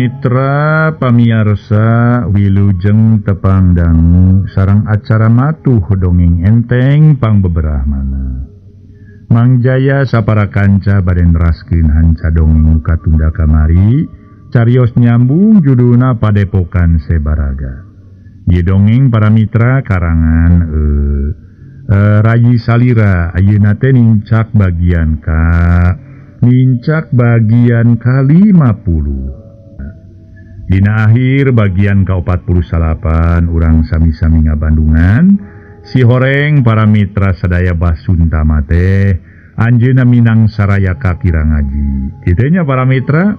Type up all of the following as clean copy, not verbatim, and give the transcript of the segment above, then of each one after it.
Mitra pamiarsa wilujeng tepang dangu sareng acara matuh dongeng enteng pangbeberahmana. Mang Jaya sapara kanca bade neraskeun hanca dongeng katunda kamari carios nyambung judulna Padepokan Sebaraga. Ieu dongeng para mitra karangan Rayi Salira ayeuna teh nincak bagian ka nincak bagian ka-50. Dina akhir bagian ka-48 urang sami-sami ngabandungan si horeng para mitra sadaya Basunta teh anjeunna minang saraya ka Kirangaji. Kitu nya para mitra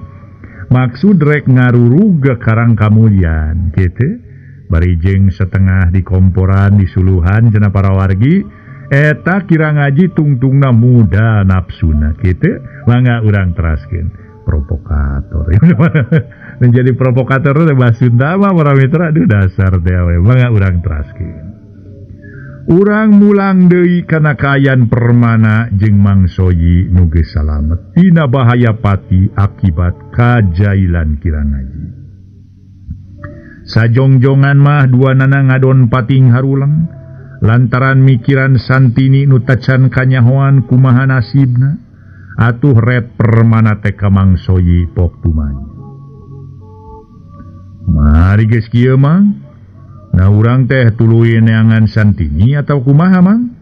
maksud rek ngarurug Karang Kamulyan kitu bari jeung setengah di komporan disuluhan cenah para wargi eta Kirangaji tungtungna muda nafsuna kitu mangga urang teraskeun. Provokator menjadi provokator teh Basunta mah para mitra aduh dasar teh we mangga urang teraskeun. Urang mulang deui kana kaayaan Permana jeung Mang Soyi nu geus salamet tina bahaya pati akibat kajailan Kirangaji. Sajongjongan mah dua nana ngadon pating haruleng lantaran mikiran Santini nu tacan kanyahoan kumaha nasibna atuh ret Permana teh ka Mang Soyi pok tumanya. Mari geus kieu Mang. Nah urang teh tuluy neangan Santini atau kumaha Mang?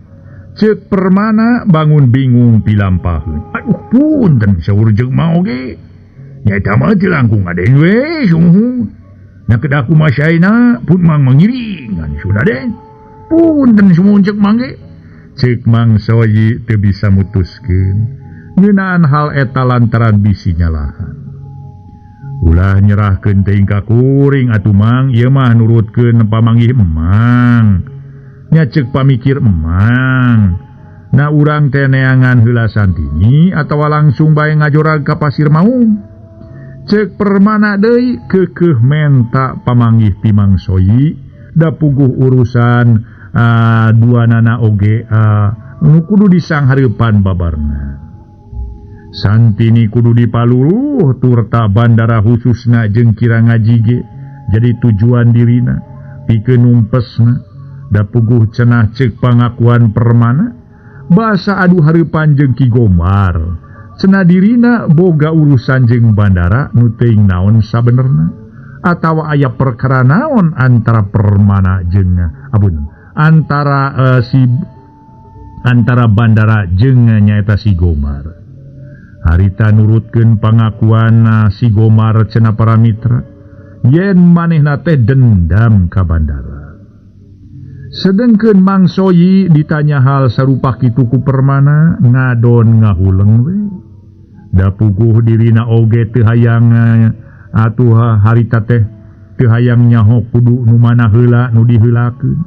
Ceuk Permana bangun bingung pilampaheun. Aduh punten saur jeung mah oge. Nya eta mah teu langkung aden we sungguh. Nah kedah kumaha saena pun Mang mangiringan sudah den. Punten sumuhun ceuk Mang ge. Ceuk Mang Soyi teu bisa mutuskeun ngeunaan hal eta lantaran bisi nyalahan. Ulah nyerahkeun teuing ka kuring atuh Mang, ieu mah nurutkeun pamanggih emang. Nya ceuk pamikir emang. Nah urang teh neangan heula Santini atawa langsung bae ngajorag ka Pasir Maung. Ceuk Permana deui keukeuh menta pamanggih ti Mang Soyi da puguh urusan dua nana oge nu kudu disanghareupan babarna. Santini kudu dipaluluh turta bandara khususna jeung Kirangaji ge jadi tujuan dirina pikeun numpesna da puguh cenah ceuk pangakuan Permana basa adu hareupan jeung Ki Gomar cenah dirina boga urusan jeung bandara nu teuing naon sabenerna atawa aya perkara naon antara Permana jeung abun antara si antara bandara jeung nyaeta si Gomar. Harita nurutkeun pangakuan si Gomar cenah para mitra yen manehna teh dendam ka bandara. Sedengkeun Mang Soyi ditanya hal sarupa kitu ku Permana ngadon ngahuleng we. Da puguh dirina oge teu hayang atuh harita teh teu hayang nyaho kudu nu mana heula nu diheulakeun.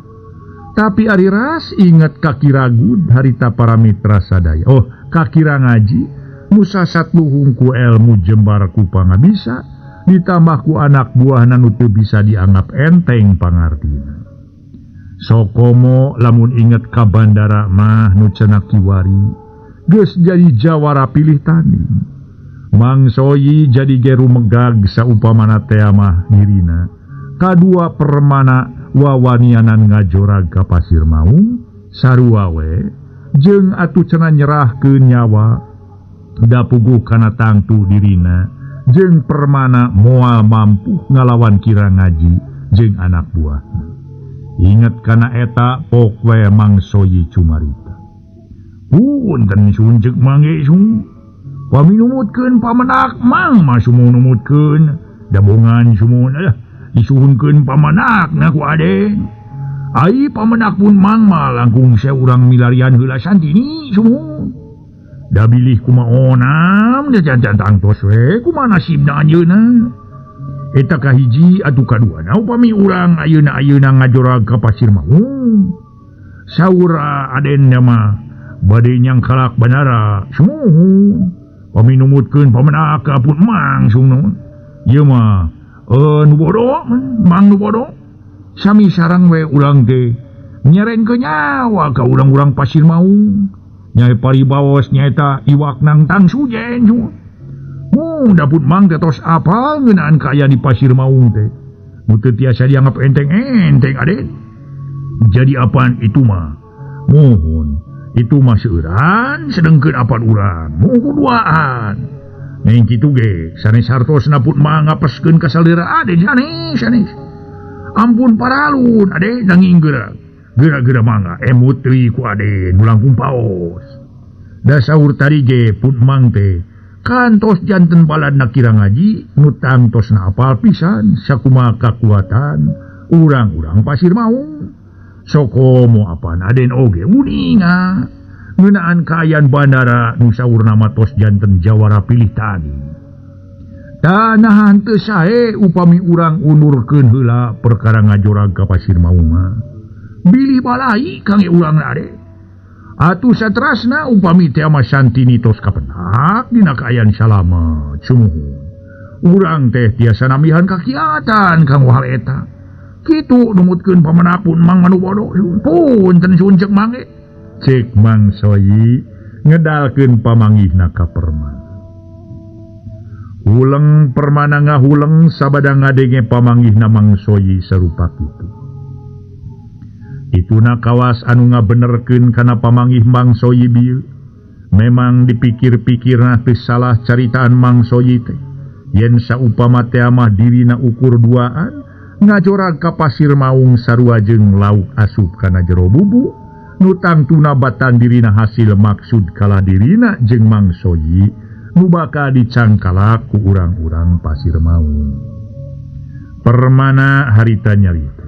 Tapi ari ras inget ka Kiragud harita para mitra sadaya. Oh, ka Kirangaji musasat luhung ku elmu jembar ku pangabisa ditambah ku anak buahna nu teu bisa dianggap enteng pangartina. Sokomo lamun inget ka bandara mah nu cenah kiwari geus jadi jawara pilih tanding. Mang Soyi jadi geru megag saupamana tea mah dirina. Kadua Permana wawanianan ngajorag ka Pasir Maung sarua we jeung atuh cenah nyerahkeun nyawa da puguh kana tangtu dirina jeung Permana moal mampu ngalawan Kirangaji jeung anak buahna. Inget kana eta pok we Mang Soyi cumarita. Punten sun ceuk Mang ge sun. Paminumutkeun pamenak Mang mah sumunumutkeun dabongan sumun alah disuhunkeun pamenakna ku aden. Ai pamenak pun Mang mah langkung saurang milarian heula Santini sumun. Da bilih kumaha onam da tangtos we kumaha nasibna anjeunna. Eta kahiji atuh kaduana upami urang ayeuna-ayeuna ngajorag ka Pasir Maung. Saur aden mah bade nyangkalak bandara sumuhun. Pami numutkeun pamenak pun Mang sumuhun. Ieu mah nu bodoh Mang nu bodoh. Sami sarang we urang teh nyerengkeun nyawa ka urang-urang Pasir Maung. Nyai paribaos nyaeta iwak nang tang sujen. Mung da pun mang teh tos apal ngeunaan kaayaan di Pasir Maung teh. Nu teu tiasa dianggap enteng-enteng Aden. Jadi apaan itu mah? Muhun, itu mah seueuran sedengkeun apan urang. Muhun duaan. Neng kitu ge sanes hartosna pun mang ngapeskeun ka salira Aden sanes sanes. Ampun paralun Aden nanging geura. Geura-geura mangga emut deui ku Aden nu langkung paos. Da saur tadi ge pun mang teh kantos janten baladna kira ngaji nu tangtosna apal pisan sakumaha kakuatan urang-urang Pasir Maung. Sokomo apaan Aden oge uninga ngeunaan kaayaan bandara nu saurna mah tos janten jawara pilih tani. Tanah teu sae upami urang undurkeun heula perkara ngajorag ka Pasir Maung mah. Bilih balai kangge urang Aden. Atuh satrasna upami teh mah Santini tos kapenak dina kaayaan salamet sumuhun. Urang teh tiasa nambihan kakiatan kanggo hal eta. Kitu numutkeun pamanapun Mang manu bodoh. Punten suun ceuk Mang ge. Ceuk Mang Soyi ngedalkeun pamanggihna ka Permana. Huleng Permana ngahuleng sabada ngadenge pamanggihna Mang Soyi sarupa kitu. Ituna kawas anu ngabenerkeun kana pamanggih Mang Soyi bieu. Memang dipikir-pikirna teu salah caritaan Mang Soyi teh. Yen saupama teh mah dirina ukur duaan ngajorag ka Pasir Maung sarua jeung lauk asup kana jero bubu nu tangtuna batan dirina hasil maksud kalah dirina jeung Mang Soyi nu bakal dicangkalak ku urang-urang Pasir Maung. Permana harita nyarita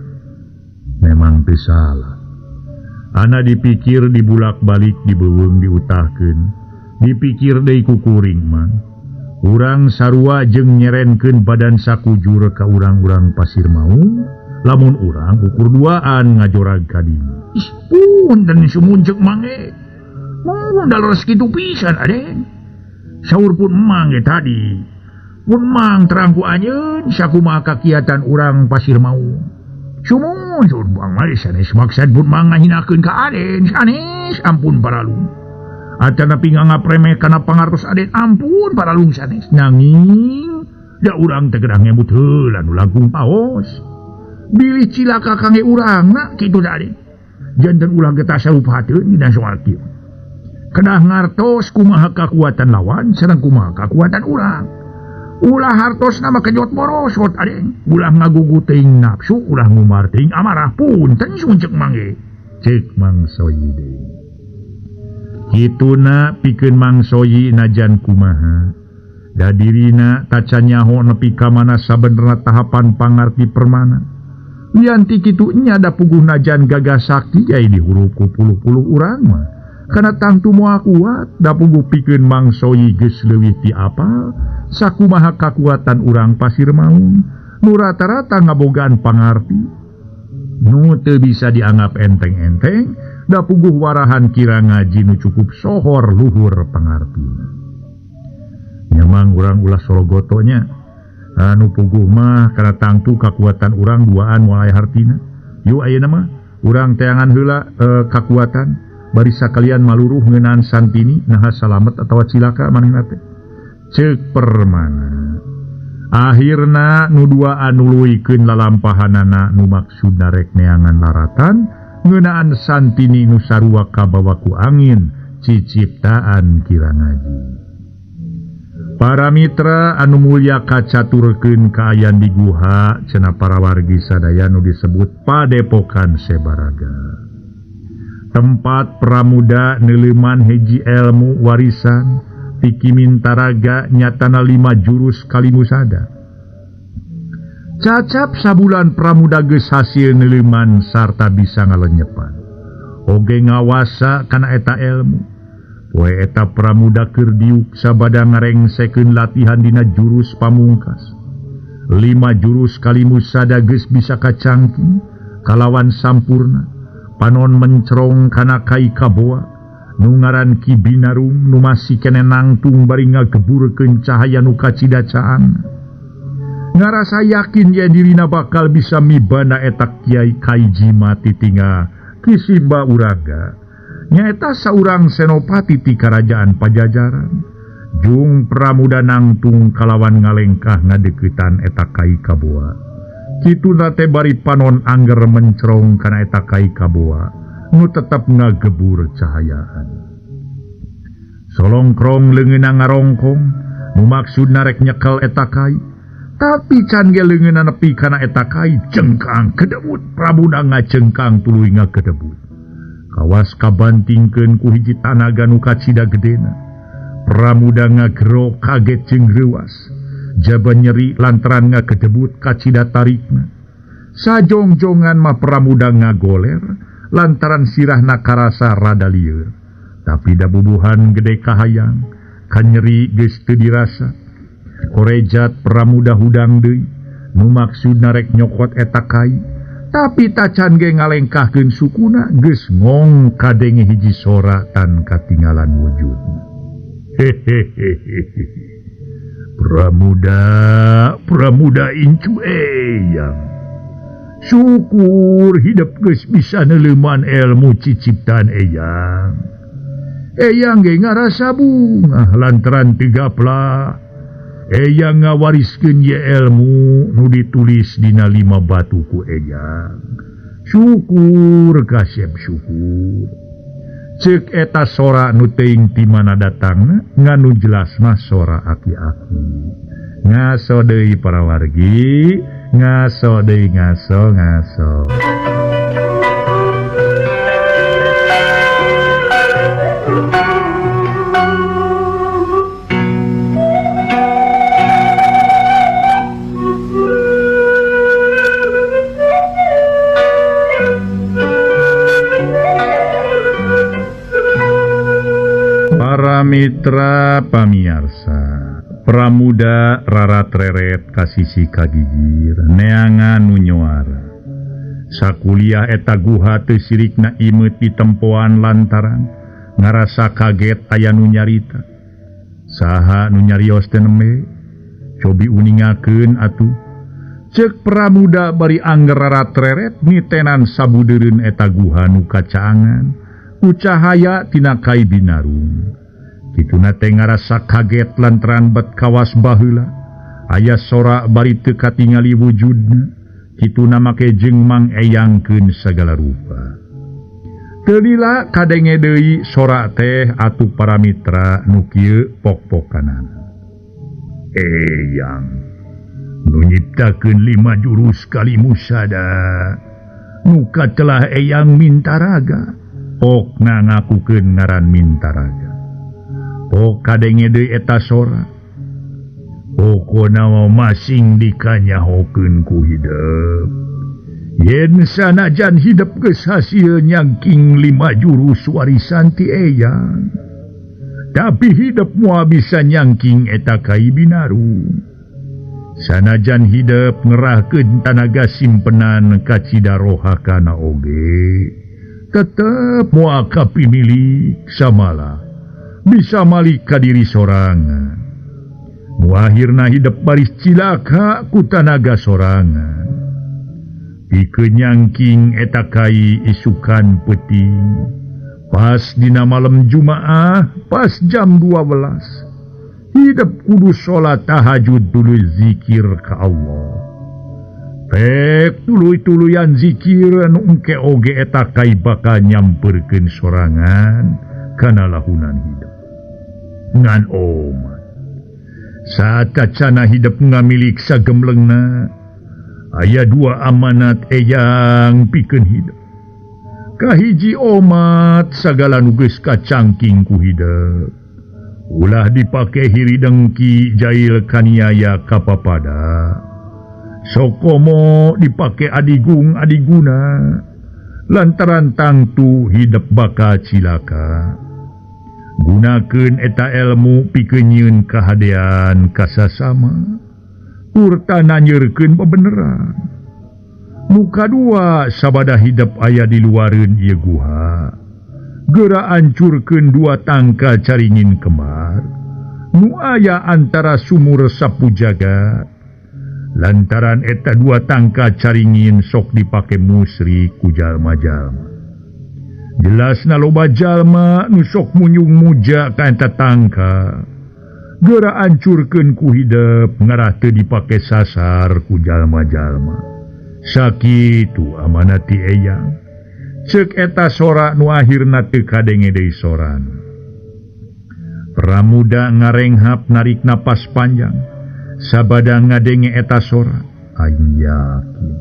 memang teu salah. Ana dipikir dibulak-balik dibeuweung diutahkeun, dipikir deui ku kuring mah. Urang sarua jeung nyerenkeun badan sakujur ka urang-urang Pasir Maung, lamun urang ukur duaan ngajorag ka dinya. Ih, punten sumun ceuk Mang ge. Mun da leres kitu pisan Aden. Saur pun Mang ge tadi. Pun Mang terang ku anjeun sakumaha kakiatan urang Pasir Maung. Sumun saur Mang mah sanes maksad pun Mang ngahinakeun ka Aden, sanes ampun paralun. Atanapi nganggap remeh kana pangartos Aden, ampun paralung sanes. Nanging da urang teh geura ngebut heula nu langkung paos. Bilih cilaka kangge urangna kitu da Aden. Janten ulah ge tasarupateun dina soal kieu. Kedah ngartos kumaha kakuatan lawan sareng kumaha kakuatan urang. Ulah hartosna mah kejot borosot Aden. Ulah ngagugu teuing nafsu, ulah ngumar teuing amarah, punten sun ceuk Mang ge. Ceuk Mang Soyi deui. Kituna pikeun Mang Soyi najan kumaha. Da dirina tacan nyaho nepi ka mana sabenerna tahapan pangarti Permana. Lian ti kitu nya da puguh najan gagah sakti ai dihurup ku puluh-puluh urang mah. Kana tangtu moal kuat da puguh pikeun Mang Soyi geus leuwih ti apal sakumaha kakuatan urang Pasir Maung nu rata-rata ngabogaan pangarti. Nu teu bisa dianggap enteng-enteng da puguh warahan kira ngaji nu cukup sohor luhur pangartina. Nyamang urang ulah sorogoto nya. Anu puguh mah kana tangtu kakuatan urang duaan moal aya hartina. Yu ayeuna mah urang teangan heula kakuatan bari sakalian maluruh ngeunaan Santini naha salamet atawa cilaka manehna teh. Ceuk Permana. Akhirna nu duaan nuluykeun lalampahanana nu maksudna rek neangan laratan ngeunaan Santini nu sarua kabawa ku angin ciciptaan kira ngaji. Para mitra anu mulya kacaturkeun kaayaan di guha cenah para wargi sadaya nu disebut Padepokan Sebaraga. Tempat pramuda neuleman hiji elmu warisan ti Ki Mintaraga nyatana 5 jurus kalimusada. Cacap sabulan pramuda geus hasil neuleman sarta bisa ngalenyepan. Oge ngawasa kana eta elmu. Poe eta pramuda keur diuk sabada ngarengsekeun latihan dina jurus pamungkas. 5 jurus kalimusada geus bisa kacangking kalawan sampurna. Panon mencerong kana kai kaboa nu ngaran Ki Binarung nu masih kene nangtung bari ngageburkeun cahaya nu kacida caang. Ngarasa yakin yen dirina bakal bisa mibana eta Kiai Kaijima titinga Ki Simba Uraga. Nyaeta saurang senopati ti Karajaan Pajajaran. Jung Pramuda nangtung kalawan ngalengkah ngadeuketan eta kai kaboa. Kituna teh bari panon angger mencerong kana eta kai kaboa nu tetep ngagebur cahayaan. Solongkrong leungeunna ngarongkong nu maksudna rek nyekel eta kai. Tapi can ge leungeunna nepi kana eta kai cengkang kedebut. Pramuda ngacengkang tuluy ngakedebut. Kawas kabantingkeun ku hiji tanaga nu kacida gedena. Pramuda ngagero kaget jeung reuas. Jaba nyeri lantaran ngakedebut kacida tarikna. Sajongjongan mah Pramuda ngagoler lantaran sirahna karasa rada lieur. Tapi da bubuhan gede kahayang, kanyeri geus teu dirasa. Korejat Pramuda hudang deui, nu maksudna rek nyokot eta kai. Tapi tacan ge ngalengkahkeun sukuna geus ngong kadenge hiji sora tan katinggalan wujudna. Hehehehe. Pramuda, Pramuda incu eyang. Syukur hidup geus bisa neuleuman ilmu ciciptaan eyang. Eyang ge ngarasa bungah lantaran teu gaplah. Eyang ngawariskeun ye ilmu nu ditulis dina 5 batu ku eyang. Syukur kasep syukur. Ceuk eta sora nu teuing ti mana datangna ngan nu jelas mah sora aki-aki. Ngaso deui para wargi, ngaso deui ngaso ngaso. Para mitra pamiarsa, Pramuda rarat-reret kasisi kagigir, neangan nu nyoara. Sakuliah eta guha teu sirikna imeut ditempoan lantaran ngarasa kaget aya nu nyarita. Saha nu nyarios teh nembe? Cobi uningakeun atuh. Ceuk Pramuda bari angger rarat-reret nitenan sabudeureun eta guha nu kacaangan ku cahaya tina kai binarung. Kituna teh ngarasa kaget lantaran bet kawas baheula aya sora bari teu katingali wujudna. Kituna make jeung mangeyangkeun sagala rupa. Teu lila kadenge deui sora teh atuh para mitra nu kieu pok-pokanana. Eyang nu nyiptakeun 5 jurus kalimusada nu katelah eyang Mintaraga. Pokna ngakukeun ngaran Mintaraga. Oh kadenge deui eta sora. Pokona mah masing dikanyahokeun ku hidep. Yen sanajan hidep geus hasil nyangking 5 jurus warisan ti eyang, tapi hidep moal bisa nyangking eta kai binaru. Sanajan hidep ngerahkeun tanaga simpenan kacida rohakana oge, tetep moal kapimilik samalah bisa malik ka diri sorangan. Nu akhirna hidep baris cilaka ku tanaga sorangan. Pikeun nyangking eta kai isukan peuting. Pas dina malam Jumaah, pas jam 12. Hidep kudu salat tahajud tuluy zikir ka Allah. Pek tuluy-tuluyan zikir nu engke oge eta kai bakal nyamperkeun sorangan kana lahunan hidep. Ngan omat saat kacana hidep ngamilik sagemlengna aya 2 amanat eyang pikeun hidep. Kahiji omat sagala nu geus kacangking ku hidep ulah dipake hiri dengki jail kaniaya kapapada. Sokomo dipake adigung adiguna lantaran tangtu hidep bakal cilaka. Gunakeun eta elmu pikeun nyieun kahadean kasasama turta nanyeurkeun bebeneran. Nu kadua sabada hidep aya di luareun ieu guha. Geura ancurkeun 2 tangka caringin kembar nu aya antara sumur sapujaga. Lantaran eta 2 tangka caringin sok dipake musrik ku jalma-jalma. Jelasna loba jalma nu sok munyung muja ka eta tangka. Geura ancurkeun ku hidep ngarah teu dipake sasar ku jalma-jalma. Sakitu amanat ti Eyang. Ceuk eta sora nu akhirna teu kadenge deui sorana. Pramuda ngarenghap narik napas panjang sabada ngadenge eta sora. Aing yakin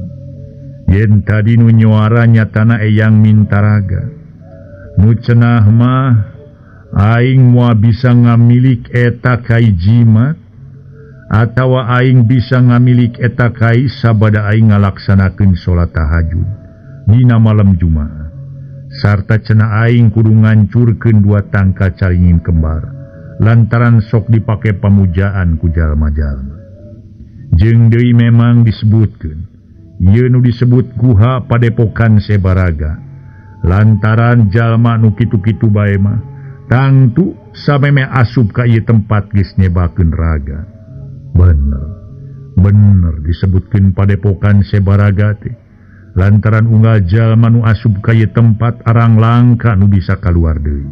yen tadi nu nyuara nyatana Eyang Mintaraga. Nu cenah mah aing moal bisa ngamilik eta kai jimat atawa aing bisa ngamilik eta kai sabada aing ngalaksanakeun salat tahajud dina malam Jumaah. Sarta cenah aing kudu ngancurkeun dua tangka caringin kembar lantaran sok dipake pamujaan ku jalma-jalma. Jeung deui memang disebutkeun ieu nu disebut guha Padepokan Sebaraga lantaran jalma nu kitu-kitu bae mah tangtu sameme asup ka ieu tempat geus nyebakeun raga. Bener, bener disebutkeun Padepokan Sebaraga teh lantaran unggal jalma nu asup ka ieu tempat arang langka nu bisa kaluar deui.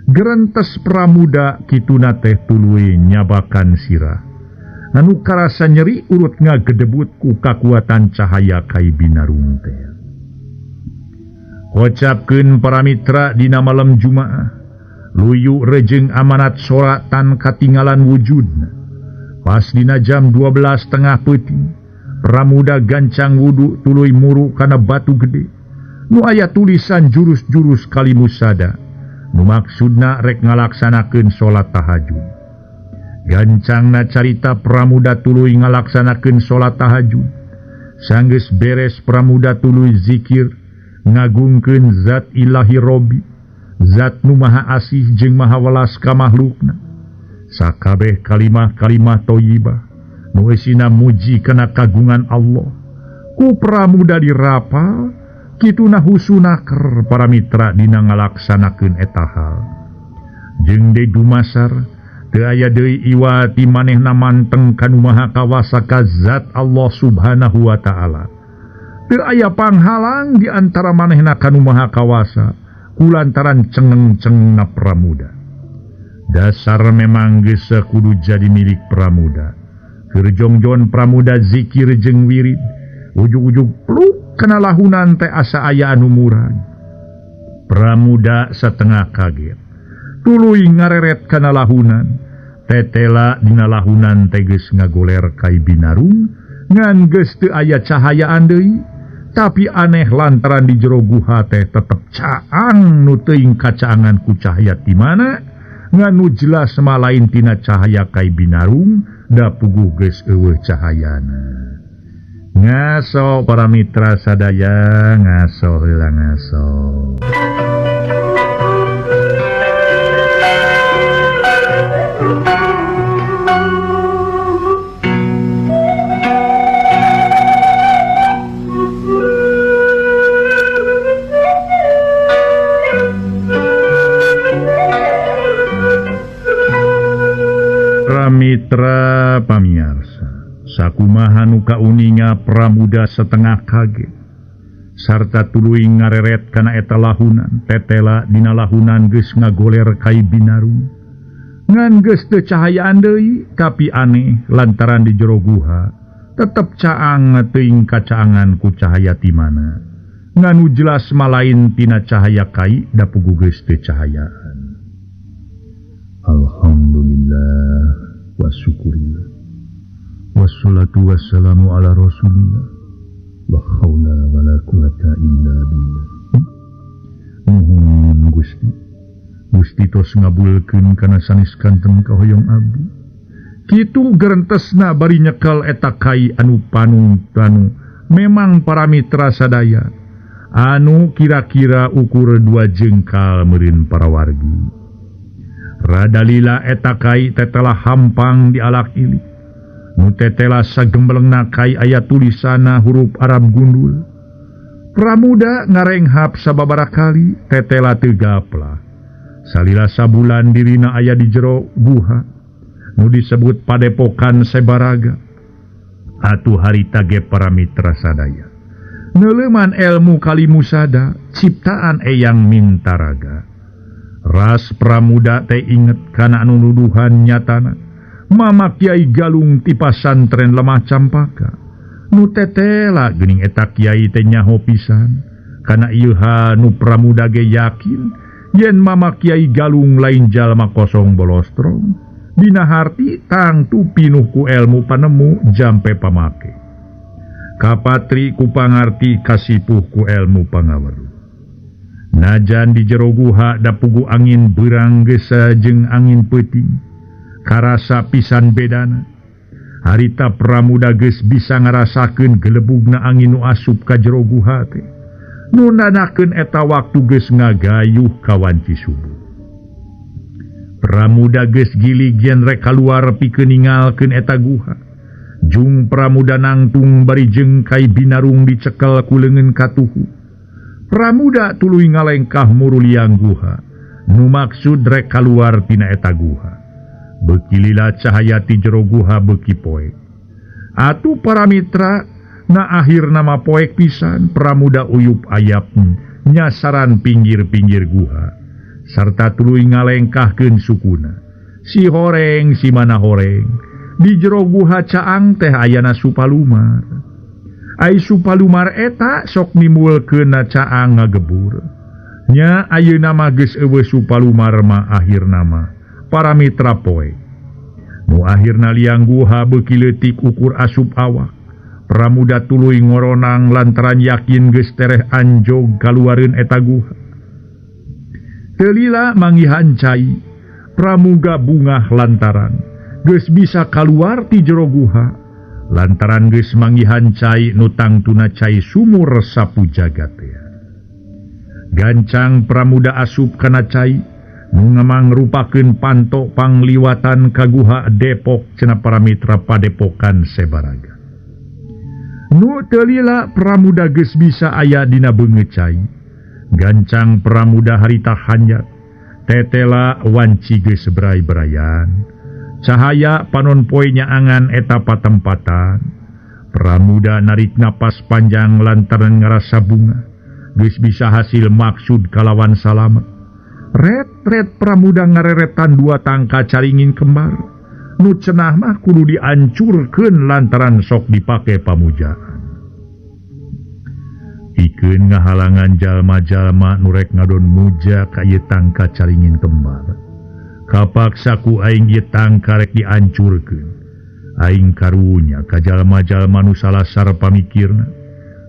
Gerentes Pramuda kituna teh tuluy nyabakan sirah. Anu karasa nyeri urut ngagedebut ku kakuatan cahaya kai binarung teh. Kocapkeun para mitra dina malam Jumaah, luyu rejeng amanat sora tan katinggalan wujudna. Pas dina jam 12 tengah peuting, Pramuda gancang wudu tuluy muru kana batu gede. Nu aya tulisan jurus-jurus kalimusada. Nu maksudna rek ngalaksanakeun salat tahajud. Gancangna carita Pramuda tuluy ngalaksanakeun salat tahajud. Sanggeus beres Pramuda tuluy zikir ngagungkeun zat Ilahi Robbi, zat nu maha asih jeung maha welas ka makhlukna. Sakabeh kalimah-kalimah thayyibah nu eusina muji kana kagungan Allah. Ku Pramuda dirapal kituna husunaker para mitra dina ngalaksanakeun eta hal. Jeung deui dumasar teu aya deui iwati manehna manteng kanu maha kawasa ka zat Allah Subhanahu wa taala. Teu aya panghalang di antara manehna kanu maha kawasa kulantaran cengeng-cengengna Pramuda. Dasar memang geus kudu jadi milik Pramuda. Keur jongjon Pramuda zikir jeung wirid, ujug-ujug pluk kana lahunan teh asa aya anu murag. Pramuda satengah kaget. Tuluy ngareret kana lahunan. Tetela dina lahunan teh geus ngagoler kai binarung, ngan geus teu aya cahayaan deui. Tapi aneh lantaran di jero guha teh tetep caang nu teuing kacaangan ku cahaya ti mana, ngan nu jelas mah lain tina cahaya kai binarung, da puguh geus eueuh cahayana. Ngaso para mitra sadaya, ngaso heula ngaso. Mitra pamiarsa, sakumaha nu kauninga Pramuda setengah kaget sarta tuluy ngareret kana eta lahunan. Tetela dina lahunan geus ngagoler kai binarung, ngan geus teu cahayaan deui. Tapi aneh lantaran di jero guha tetep caang teuing kacaangan ku cahaya ti mana, ngan nu jelas malain tina cahaya kai da puguh geus teu cahayaan. Alhamdulillah wa syukurillah wassalatu wassalamu ala rasulillah la haula wala quwata illa billah. Nuhun Gusti, Gusti tos ngabulkeun kana sanes kanten kahoyong abdi. Kitu gerentesna bari nyekel eta kai anu panungtanu. Memang para mitra sadaya anu kira-kira ukur 2 jengkal meureun para wargi. Radalila eta kai tetela hampang di alak ili. Nu tetela sagembelengna kai aya tulisana huruf Arab gundul. Pramuda ngarenghap sababaraha kali tetela teu gaplah. Salila sabulan dirina aya di jero guha nu disebut Padepokan Sebaraga. Atuh harita ge para mitra sadaya neuleuman elmu kalimusada ciptaan Eyang Mintaraga. Ras Pramuda teh inget kana anu nuduhan nyatana Mama Kiai Galung ti pasantren Lemah Campaka. Nu tetela geuning eta kiai teh nyaho pisan. Kana ieu ha nu Pramuda ge yakin yen Mama Kiai Galung lain jalma kosong bolostrong. Dina harti tangtu pinuh ku elmu panemu jampe pamake. Kapatri ku pangarti kasipuh ku elmu pangaweruh. Najan di jero guha dapugu angin beurang geus jeung angin peuting. Karasa pisan bedana. Harita Pramuda geus bisa ngarasakeun gelebugna angin nu asup ka jero guha teh. Nu nanakeun eta waktu geus ngagayuh ka wanci subuh. Pramuda geus gilig yen rek kaluar pikeun ningalkeun eta guha. Jung Pramuda nangtung bari jeung kai binarung dicekel ku leungeun katuhu. Pramuda tuluy ngalengkah muruliang guha. Nu maksud rek kaluar tina eta guha. Beuki lila cahaya ti jero guha beuki poek. Atuh para mitra, na akhir nama poek pisan Pramuda uyup ayap nyasaran pinggir-pinggir guha sarta tuluy ngalengkahkeun sukuna. Si horeng si mana horeng di jero guha caang teh ayana Supalumar. Ai Supalumar eta sok nimbulkeun caang ngagebur. Nya ayeuna mah geus eueuh Supalumar mah akhirna mah para mitra poe. Nu akhirna liang guha beuki leutik ukur asup awak. Pramuda tuluy ngoronang lantaran yakin geus tereh anjog kaluareun eta guha. Teu lila manggihan cai, Pramuga bungah lantaran geus bisa kaluar ti jero guha. Lantaran geus manggihan cai nu tangtuna cai sumur sapu jagat teh. Gancang Pramuda asup kana cai nu ngamangrupakeun panto pangliwatan ka guha Depok cenah para mitra padepokan Sebaraga. Nu teu lila Pramuda geus bisa aya dina beungeut cai. Gancang Pramuda harita hanjat, tetela wanci geus berai-berayan. Cahaya panon poe nyaangan eta patempatan. Pramuda narik napas panjang lantaran ngarasa bunga. Geus bisa hasil maksud kalawan salamet. Ret-ret Pramuda ngareretan dua tangka caringin kembar. Nu cenah mah kudu diancurkeun lantaran sok dipake pamujaan. Pikeun ngahalangan jalma-jalma nu rek ngadon muja ka ieu tangka caringin kembar. Kapaksa ku aing ieu tangka rek diancurkeun. Aing karunya ka jalma-jalma nu salasar pamikirna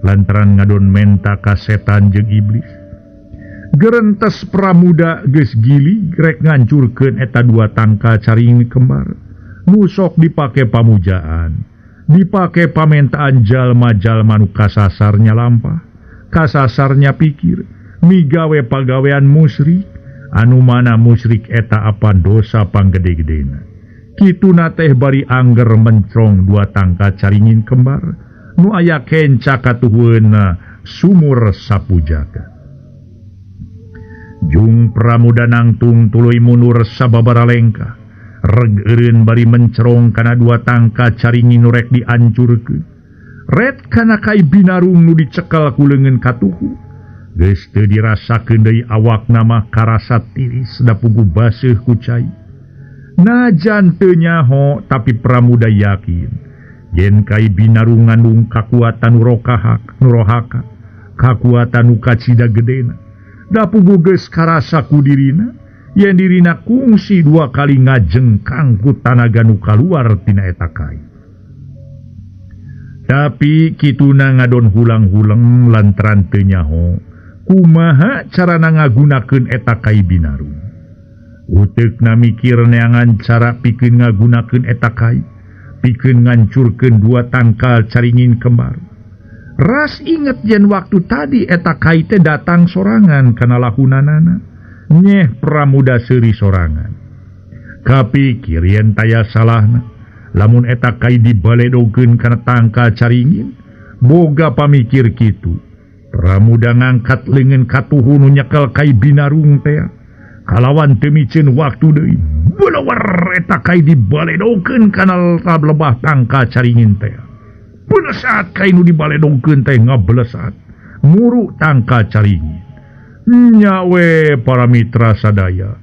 lantaran ngadon menta ka setan jeung iblis. Gerentes Pramuda geus gili rek ngancurkeun eta dua tangka caringin kembar. Nu sok dipake pamujaan, dipake pamentaan jalma-jalma nu kasasarnya lampah, kasasarnya pikir, migawe pagawean musyrik, anu mana musyrik eta apa dosa panggede-gedena. Kituna teh bari angger mencrong dua tangka caringin kembar, nu aya kenca katuhueuna sumur sapu jagat. Jung Pramuda nangtung tuluy mundur sababara lengkah. Reg eureun bari mencerong kana dua tangka caringin nu rek diancurkeun. Ret kana kai binarung nu dicekel ku leungeun katuhu. Geus teu dirasakeun deui awakna mah karasa tiris dapugu baseuh ku cai. Najan teu nyaho tapi Pramuda yakin yen kai binarung ngandung kakuatan nurohaka, kakuatan nu kacida gedena. Dapugu geus karasa ku dirina yen dirina kungsi dua kali ngajengkang ku tanaga nu kaluar tina eta kai. Tapi kituna ngadon hulang-huleng lantaran teu nyaho kumaha carana ngagunakeun eta kai binarung. Uteukna mikir neangan cara pikeun ngagunakeun eta kai, pikeun ngancurkeun dua tangkal caringin kembar. Ras inget yen waktu tadi eta kai teh datang sorangan kana lahunanana. Nyeh Pramuda seuri sorangan. Kapikir yen taya salahna, lamun eta kai dibaledogeun kana tangkal caringin, boga pamikir kitu. Pramuda ngangkat leungeun katuhu nu nyekel kai binarung teh. Kalawan teu miceun waktu deui, beulewer eta kai dibaledogeun kana lebah tangkal caringin teh. Belesat kai nu dibaledogkeun teh ngabelesat, muru tangkal caringin. Nyawe para mitra sadaya,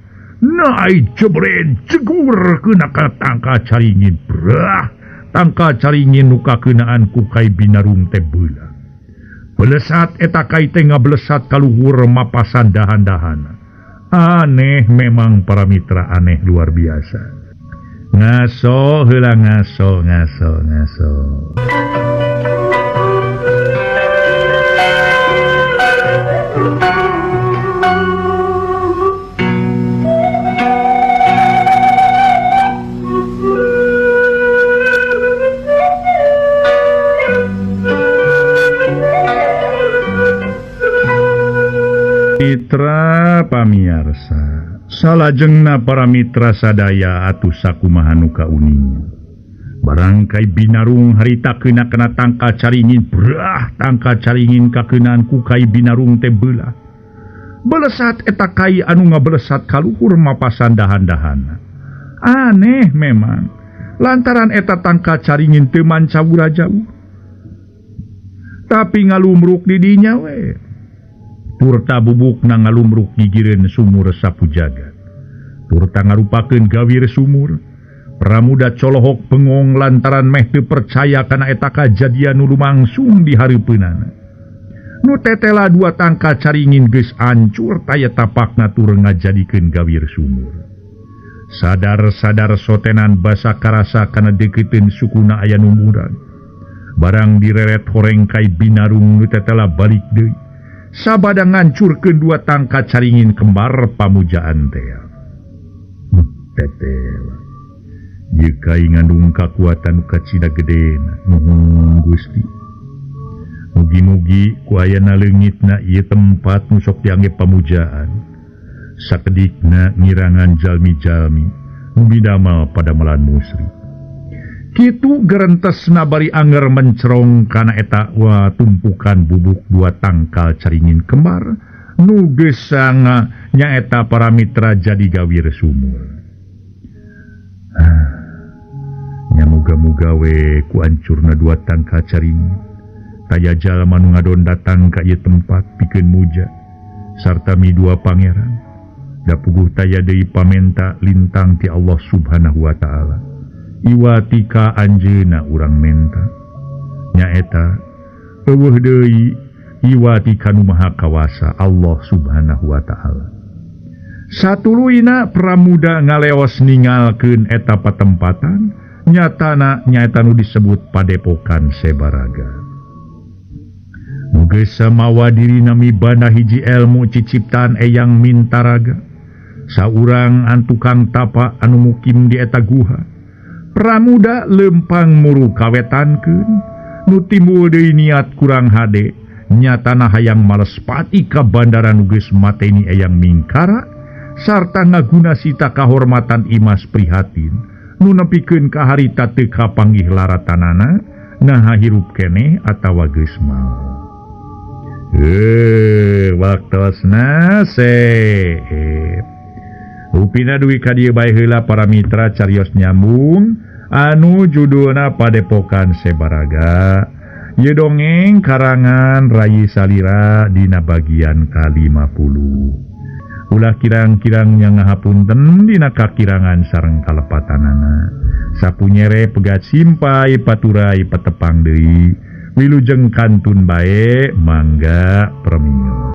Naik jebret jegur kena ka tangka caringin brah tangka caringin nu kakeunaan ku Kai Binarung teh beula. Belesat eta kai teh ngablesat kaluhur mapasan dahan-dahana. Aneh memang para mitra, aneh luar biasa. Ngaso heula ngaso ngaso ngaso. Mitra pamiarsa, salajengna para mitra sadaya atuh sakumaha nu kauninga. Barang Kai Binarung harita keuna kana tangka caringin brah tangka caringin kakeunaan ku Kai Binarung teh beulah. Belesat eta kai anu ngabelesat kaluhur mapasan dahan-dahana. Aneh memang, lantaran eta tangka caringin teu mancawura jauh. Tapi ngalumruk di dinya we. Turta bubukna ngalumruk gigireun sumur sapu jagat. Turta ngarupakeun gawir sumur. Pramuda colohok bengong lantaran meh teu percaya kana eta kajadian nu lumangsung di hareupeunana. Nu tetela dua tangka caringin geus ancur taya tapakna tur ngajadikeun gawir sumur. Sadar-sadar sotenan basa karasa kana deukeuteun sukuna aya nu murag. Barang direret horeng Kai Binarung nu tetela balik deui. Sabada ngancurkeun dua tangka caringin kembar pamujaan teh. Tetela. Ieu kai ngandung kakuatan nu kacida gedena. Nuhun Gusti. Mugi-mugi ku ayana leungitna ieu tempat nu sok dianggep pamujaan. Sakedikna ngirangan jalmi-jalmi nu midamal padamelan musrik. Kitu gerentesna bari anger mencerong kana eta wa tumpukan bubuk dua tangkal caringin kembar nu geus nyaeta para mitra jadi gawir sumur. Nya muga-muga we ku ancurna dua tangkal caringin taya jalma nu ngadon datang ka ieu tempat pikeun muja sarta mi dua pangeran. Da puguh taya deui pamenta lintang ti Allah Subhanahu wa taala. Iwatika anjeuna urang menta nyaeta eueuh deui iwatika nu maha kawasa Allah Subhanahu wa taala. Satuluyna pramuda ngaleos ningalkeun eta patempatan nyatana nyaeta nu disebut Padepokan Sebaraga. Nu geus samawa dirina mibanda hiji elmu ciciptaan Eyang Mintaraga, saurang antukang tapa anu mukim di eta guha. Pramuda lempang muru kawetankeun nu timbul deui niat kurang hade nyatana hayang malespati ka bandara nu geus mateni Eyang Mingkara sarta ngaguna sita kahormatan Imas Prihatin nu nepikeun ka harita teu kapanggih laratanana naha hirup keneh atawa geus maot. Waktosna seep. Upina duwi ka dieu bae heula para mitra carios nyambung anu judulna Padepokan Sebaraga. Ieu dongeng karangan Rayi Salira dina bagian ka-50. Ulah kirang-kirang nya ngahapunten dina kakirangan sareng kalepatanana. Sapunyere pegat simpai paturai patepang deui. Wilujeng kantun bae mangga premio.